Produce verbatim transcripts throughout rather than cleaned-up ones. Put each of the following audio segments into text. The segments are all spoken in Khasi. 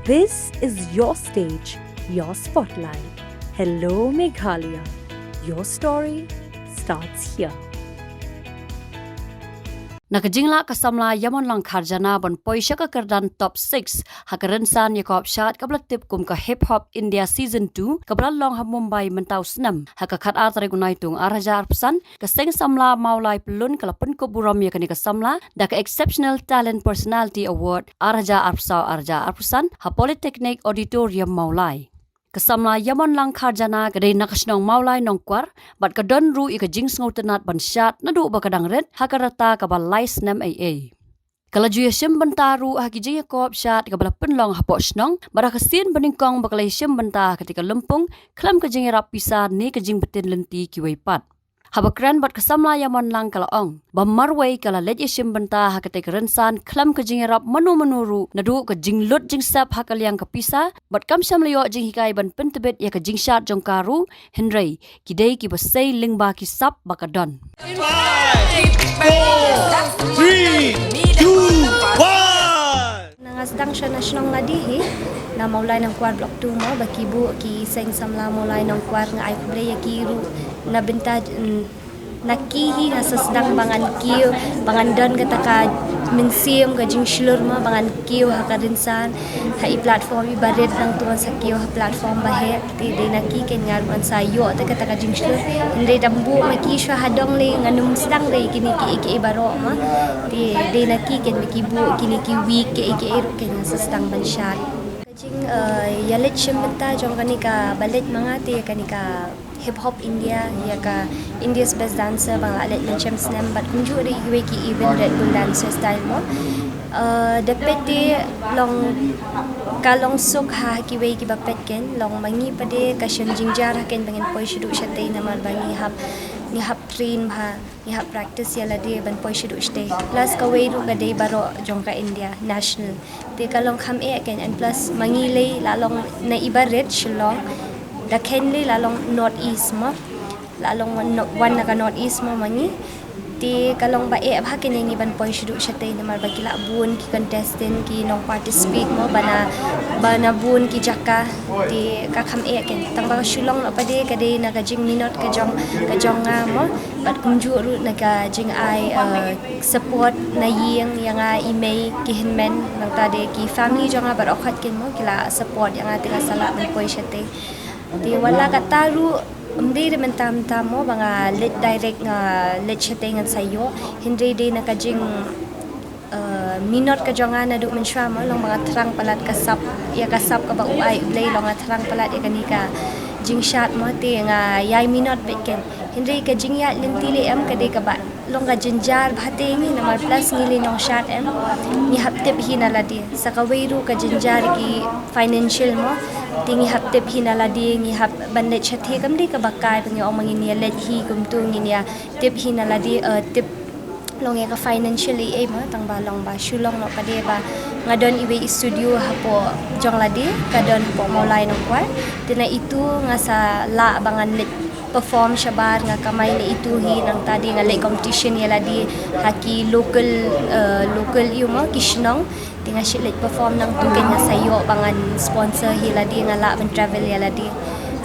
This is your stage, your spotlight. Hello, Meghalaya. Your story starts here. Na ka jinglah ka samla Yamon Langkharjana ban poi sha ka kyrdan top six ha ka rynsan ïakop shad kaba la tip kum ka Hip Hop India Season two kaba la long ha Mumbai mynta u snem ha ka khatar tarik u Naitung ar hajar arphew san, ka seng samla Mawlai Pyllun ka la pynkup burom ïa kane ka samla da ka Exceptional Talent Personality Award ar hajar arphew saw ar hajar arphew san ha Polytechnic Auditorium Mawlai. Ka samla Yamon Langkharjana ka dei na ka shnong Mawlai Nongkwar bad ka don ruh ïa ka jingsngewtynnad ban shad naduh ba ka dang rit ha ka rta kaba lai snem ei ei. Ka la ju ïashim bynta ruh ha ki jingïakop shad kaba la pynlong hapoh shnong bad ha ka sien banyngkong ba ka la ïashim bynta ha katei ka lympung khlem ka jingïarap pisa ne ka jingbtin lynti kiwei pat. Haba kren bad ka samla Yamon Lang ka la ong ba marwei ka la leit ïashim bynta ha katei ka rynsan khlem ka jingïarap mano mano ruh naduh ka jinglut jingsep ha ka liang ka pisa bad kam shym la ïoh jinghikai ban pyntbit ïa ka jingshad jong ka ruh, hynrei ki dei kiba sei lyngba ki sap ba ka don. Five, four, three, two, one. Na nga sdang sha na shnong lade hi na Mawlai Nongkwar Block two mo ba ki buh ki seng samla Mawlai Nongkwar, nga ai khublei ïa ki ruh na bynta, mm, na ki hi nga sa sdang ba ngan kiew, ba ngan don kata ka mynsiem ka jingshlur mo ba ngan kiew ha ka rynsan, ha i platform iba rit nangta ngan sa kiew ha platform ba heh. Te dei na ki keiñ nga ruh ngan sa ïoh te kata ka jingshlur. Hynrei da buh ma ki shuwa ha dong lei ngan ym sdang lei kine kiei kiei baroh ma. Te dei na ki keiñ ba ki buh kine ki week kiei kiei ruh keiñ ngan sa sdang ban shad. Ka jing, eh, ïaleit shim bynta jong kane kaba leit ma nga te kane ka Hip Hop India, ïa ka India's Best Dancer ba nga la leit mynshem snem bad kumjuh ruh iwei ki event Red Bull Dancer Style mo. Eh, da peit te long, ka long suk ha kiwei kiba peit keiñ, long ma ngi pat de ka shem jingjar ha keiñ ba ngin poi shaduh shatei namar ba ngi hap, ngi hap train bha, ngi hap practice ïa lade ban poi shaduh shatei. Plus kawei ruh ka dei baroh jong ka India national. Te ka long kham eh keiñ, and plus ma ngi lei la long na iba rit Shillong, da keiñ lei la long North East mo. La long wan, wan na ka North East mo ma ngi. Te ka long ba eh bha keiñ ïa ngi ban poi shaduh shatei namar ba ki la bun ki contestant ki nong participate mo ba na, ba na bun ki jaka. Te ka kham eh keiñ, tang ba ka Shillong noh pat de ka dei na ka jingminot ka jong, ka jong nga mo. Bad kumjuh ruh na ka jingai, eh, support na ïing ïa nga i mei ki hynmen nangta de ki family jong nga bad u khot keiñ mo ki la support ïa nga te nga sa lah ban poi shatei. Te wat la katta ruh ym dei re mynta mynta mo ba nga leit direct nga leit shatei ngan sa ïoh, hynrei dei na ka jing, eh, minot ka jong nga naduh mynshuwa mo, long ba nga thrang palat ka sap, ïa ka sap kaba u ai U Blei, long nga thrang palat ïa kane ka jingshad mo, te nga ïai minot beit keiñ. Hynrei ka jingïaid lynti lei em ka dei kaba long ka jynjar bha te ngi namar plus ngi lei nongshad em. Ngi hap tip hi na lade. Sa kawei ruh ka jynjar ki financial mo. Te ngi hap tip hi na lade, ngi hap ban leit shatei kam dei kaba kai ba ngi ong ma ngin ïa leit hi kumtu, ngin ïa tip hi na lade, eh, tip long ïa ka financial ei ei mo, tang ba long ba shu long noh pat de ba nga don iwei i studio hapoh jong lade, ka don hapoh Mawlai Nongkwar. Te na itu nga sa lah ba ngan leit perform shabar, nga kamai na itu hi nangta de nga leit competition ïa lade ha ki local, eh, local ïa u mo ki shnong. Te nga shu leit perform nangtu keiñ nga sa ïoh ba ngan sponsor hi lade, nga lah ban travel ïa lade.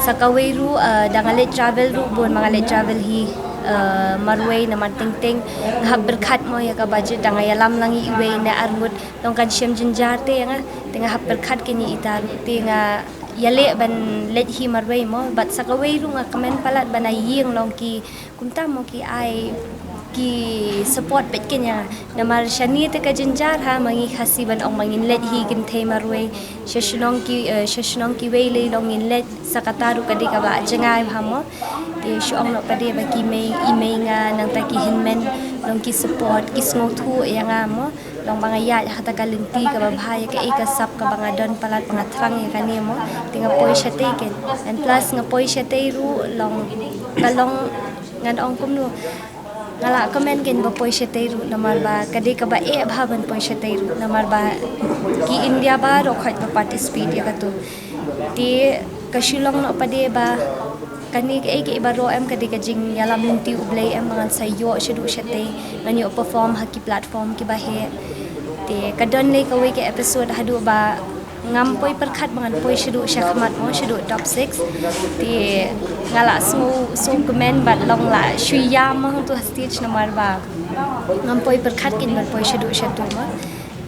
Sa kawei ruh, eh, da nga leit travel ruh bun ba nga leit travel hi, eh, marwei namar teng teng nga hap pyrkhat mo ïa ka budget, da nga ïalam lang ïa iwei ne arngut long kan shem jynjar te ïa nga, te nga hap pyrkhat keiñ ïa ita ruh te nga ïaleh ban leit hi marwei mo. Bad sa kawei ruh nga kmen palat ba na ïing long ki kumta mo ki ai ki support beit keiñ ïa nga. Namar shane te ka jynjar ha ma ngi Khasi ban ong ma ngin leit hi kynthei marwei. Sha shnong ki, eh, sha shnong kiwei lei long ngin leit, sa kata ruh ka dei kaba jngai bha mo. Te shu ong noh pat de ba ki mei, i mei nga nangta ki hynmen long ki support, ki sngewthuh ïa nga mo. Long ba nga ïaid ha kata ka lynti kaba bha ïa kaei ka sap kaba nga don palat ba nga thrang ïa kane mo. Te nga poi shatei keiñ. And plus nga poi shatei ruh long, ka long ngan ong kumno, nga lah kmen keiñ ba poi shatei ruh namar ba ka dei kaba eh bha ban poi shatei ruh namar ba ki India baroh khoit ba participate ïa katu. Te ka shu long noh pat de ba kane kaei kaei baroh em ka dei ka jingïalam lynti U Blei em ba ngan sa ïoh shaduh shatei, ngan ïoh perform ha ki platform kiba heh. Te ka don lei kawei ka episode haduh ba Ngam poi pyrkhat ba ngan poi shaduh sha khmat mo, shaduh top six. Te nga la sngew sngewkmen bad long la shu ïam mo hangtu ha stage namar ba ngam poi pyrkhat kein ban poi shaduh shatu mo.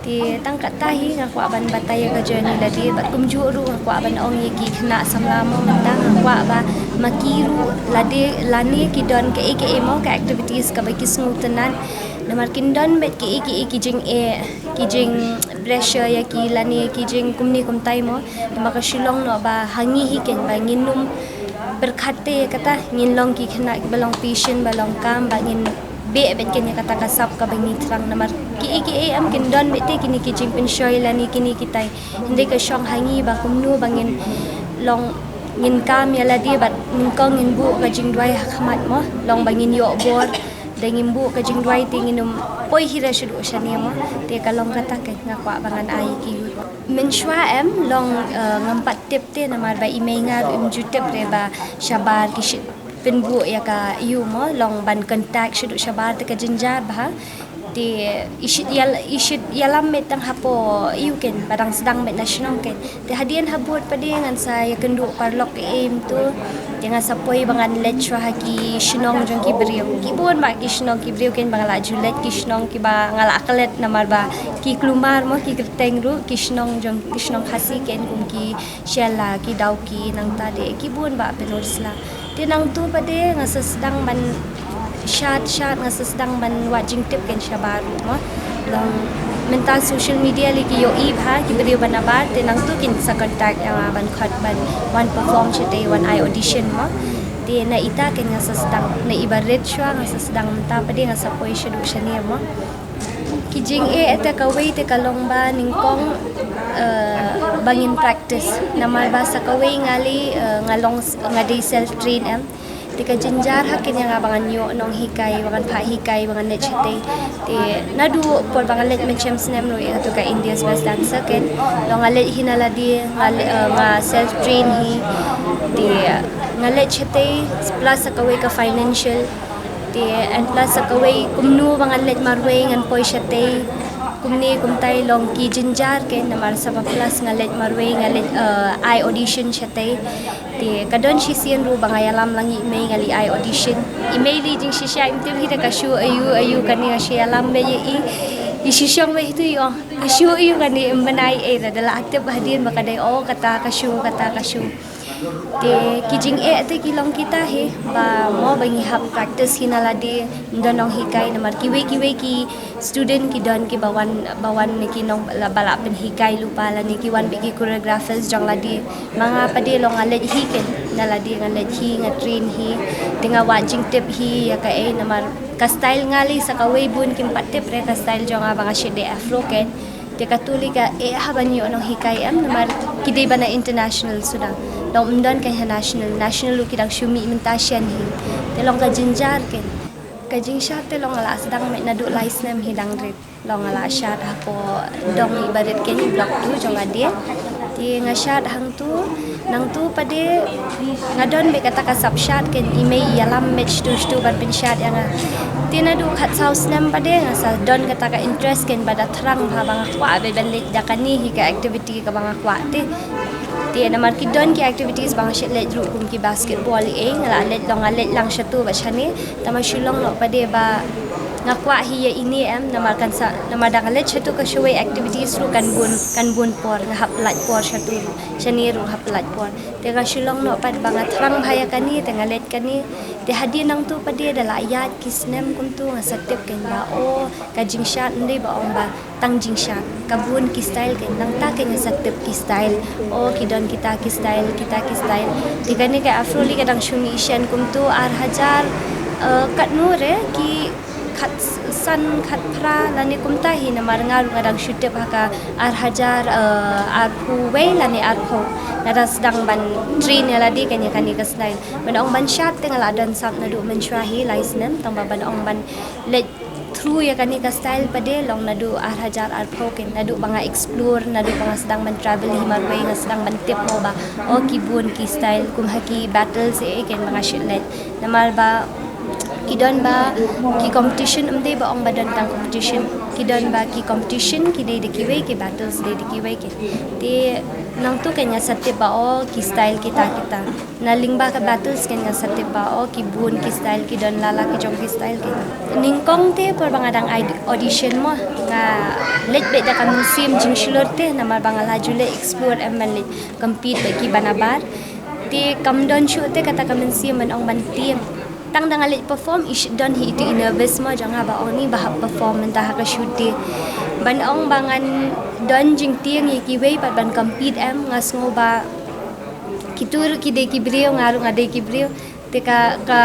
Te tang katta hi nga kwah ban batai ïa ka journey lade bad kumjuh ruh nga kwah ban ong ïa ki khynnah samla mo, mynta nga kwah ba ma ki ruh lade lane ki don kaei kaei mo ka activities kaba ki sngewtynnat. Namar kin don beit kiei kiei ki jingeh, ki jing pressure ïa ki lane ki jing kumne kumtai mo. Te ma ka shu long noh ba ha ngi hi kein ba ngin ym pyrkhat te ïa kata, ngin long ki khynnah kiba long patient, ba long calm, ba ngin beh beit kein ïa kata ka sap kaba ngi thrang. Namar kiei kiei em kin don beit te kine ki jingpynshoi lane kine kitai. Hynrei ka shong ha ngi ba kumno ba ngin long, ngin calm ïa lade bad nyngkong ngin buh ka jingduwai ha khmat mo, long ba ngin ïoh bor. Da ngim buh ka jingduwai te ngin ym poi hi da shaduh shane mo. Te ka long kata kein nga kwah ba ngan ai ki youth. Mynshuwa em long, eh, ngam pat tip te namar ba i mei nga ruh im ju tip re ba shabar ki shit pynbuh ïa ka ïu mo, long ban contact shaduh shabar te ka jynjar bha. Te i shit ïal-, i shit ïalam beit tang hapoh ïu kein, ba dang sdang beit na shnong kein. Te hadien habud pat de ngan sa ïakynduh paralok ei ei mynta. Te nga sa poi ba ngan leit shuwa ha ki shnong jong ki briew. Ki bun bah ki shnong ki briew kein ba nga la ju leit, ki shnong kiba nga la klet namar ba ki kulmar mo, ki kyrteng ruh, ki shnong jong, ki shnong Khasi kein kum ki Shella, ki Dawki, nangta de ki bun bah Pynursla. Te nangtu pat de nga sa sdang ban shad shad, nga sa sdang ban wad jingtip kein shabar ruh mo. Long mynta social media lei ki ïohi bha ki briew ba nabar, te nangtu kin sa contact ïa nga ban khot ban wan perform shatei, wan ai audition mo. Te na ita kein nga sa sdang, na iba rit shuwa nga sa sdang, mynta pat de nga sa poi shaduh shane mo. Ki jingeh te kawei te ka long ba nyngkong, eh, ba ngin practice. Namar ba sa kawei nga lei, eh, nga long s-, nga dei self train em. Te ka jynjar ha kein ïa nga ba ngan ïoh nonghikai, ba ngan phah hikai, ba ngan leit shatei. Te naduh por ba nga leit mynshem snem ruh ïa katu ka India's Best Dancer kein, long nga leit hi na lade, nga le-, eh, nga self train hi. Te nga leit shatei plus sa kawei ka financial. Te and plus sa kawei kumno ba ngan leit marwei, ngan poi shatei, kumne kumtai, long ki jynjar kein namar sa ba plus nga leit marwei, nga leit, eh, ai audition shatei. Te ka don shisien ruh ba nga ïalam lang ïa i mei, nga leit ai audition. I mei lei jingshisha im tip hi da ka shu aiu aiu kane, nga shu ïalam beit ïa i. I shu shong beit hi tu i ong ka shu aiu kane, im bnai ei da la tip hadien ba ka dei, oh kata ka shu, kata ka shu. Te ki jingeh te ki long kita hi ba mo ba ngi hap practice hi na lade, ym don nonghikai namar kiwei kiwei ki student ki don kiba wan, ba wan ne ki nong la, ba la pynhikai lypa lane ki wan beit ki choreographers jong lade. Ma nga pat de long nga leit hi kein na lade, nga leit hi, nga train hi. Te nga wad jingtip hi ïa kaei namar ka style nga lei sa kawei bun kim pat tip re, ka style jong nga ba nga shit dei afro kein. Te katu lei ka eh ha ban ïoh nonghikai em namar ki dei ba na international suda. Long ym don kein ha national, national ruh ki dang shu mih mynta shen hi. Te long ka jynjar kein. Ka jingshad te long nga la sdang beit naduh lai snem hi dang rit. Long nga la shad hapoh dong iba rit kein, block two jong lade. Te nga shad hangtu, nangtu pat de nga don beit kata ka sap shad kein, i mei i ïalam beit shatu shatu ban pynshad ïa nga. Te naduh khatsaw snem pat de nga sa don kata ka interest kein ba da thrang bha ba nga kwah beit ban leit da kane hi ka activity kaba nga kwah te. Te namar ki don ki activities ba nga shait leit ruh kum ki basketball ei, nga la leit, long nga leit lang shatu bad shane. Tangba shu long noh pat de ba nga kwah hi ïa ine em, namar kan sa, namar da nga leit shatu ka shawei activities ruh kan bun, kan bun por, nga hap lait por shatu ruh, shane ruh nga hap lait por. Te nga shu long noh pat ba nga thrang bha ïa kane, te nga leit kane. Te hadien nangtu pat de da la ïaid ki snem kumtu nga sa tip kein ba, oh, ka jingshad ym dei ba ong ba tang jingshad, ka bun ki style kein, nangta kein nga sa tip ki style. Oh, ki don kita ki style, kita ki style. Te kane ka afro lei ka dang shu mih shen kumtu ar hajar, eh, katno re, ki khatsan, khatphra lane kumta hi, namar nga ruh nga dang shu tip ha ka ar hajar, eh, arphew wei lane arphew. Nga dang sdang ban train ïa lade kein ïa kane ka style. Ban ong ban shad te nga la don sap naduh mynshuwa hi lai snem, tangba ban ong ban leit through ïa kane ka style pat de long naduh ar hajar arphew kein, naduh ba nga explore, naduh ba nga sdang ban travel hi marwei, nga sdang ban tip mo ba, oh, ki bun ki style, kum ha ki battles ei ei kein ba nga shait leit. Namar ba Ki don ba ki competition, ym dei ba ong ba don tang competition. Ki don ba ki competition ki dei da kiwei, ki battles dei da kiwei ki. Te nangtu kan ïa sa tip ba o ki style kita kita. Na lyngba ka battles kan ïa sa tip ba o ki bun ki style ki don, la la ki jong ki style ki. Nyngkong te por ba nga dang aud- audition mo, nga leit beit da ka mynsiem jingshlur te, namar ba nga la ju leh explore em ban leit compete bad ki ba nabar. Te kam don shuh te kata ka mynsiem ban ong ban tieng. Tang da nga leit perform, i sh- don hi itu i nervous mo jong nga ba ong ni ba hap perform mynta ha ka shoot te. Ban ong ba ngan don jingtieng ïa kiwei pat ban compete em, nga sngew ba kitu ruh ki dei ki briew, nga ruh nga dei ki briew. Te ka, ka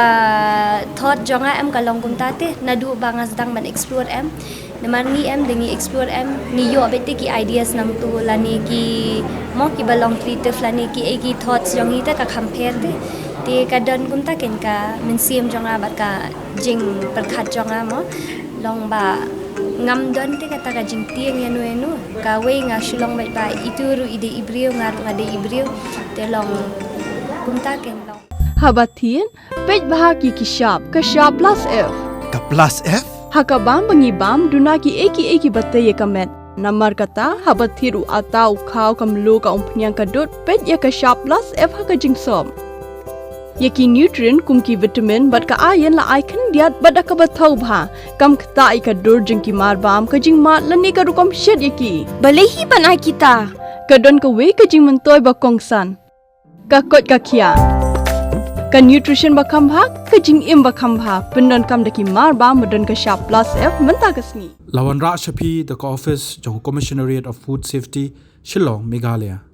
thought jong nga em ka long kumta te, naduh ba nga sdang ban explore em. Namar ngi em, da ngi explore em, ngi ïoh beit te ki ideas nangtu lane ki mo ki ba long creative lane ki ei ki thoughts jong ngi te ka kham pher te. Te ka don kumta ken ka mynsiem jong nga bad ka jingpyrkhat jong nga mo. Long ba ngam don te kata ka jingtieng ïa no ïa no. Kawei nga shu long beit ba itu ruh i dei i briew, nga ruh nga dei i briew. Te long kumta ken long. Haba thied, peit bha ki ki shap, ka shap plus F. Ka plus F? Ha ka bam ba ngi bam, duna ki ei ki ei ki ba tei ïa ka met. Namar kata, haba thied u atta, u khaw, ka mluh, ka umphniang, ka dud, peit ïa ka shap plus F ha ka jingsop. Ïa ki nutrient kum ki vitamin bad ka iron la ai khyndiat bad da kaba thaw bha. Kam ktah ïa ka dur jong ki mar bam, ka jingmad lane ka rukom shet ïa ki. Balei hi ban ai kita? Ka don kawei ka jingmyntoi ba kongsan. Ka koit ka khiah. Ka nutrition ba kham bha, ka jingim ba kham bha. Pyndonkam da ki mar bam ba don ka shap plus F mynta ka sngi. La wanrah sha phi da ka office jong ka Commissionerate of Food Safety, Shillong, Meghalaya.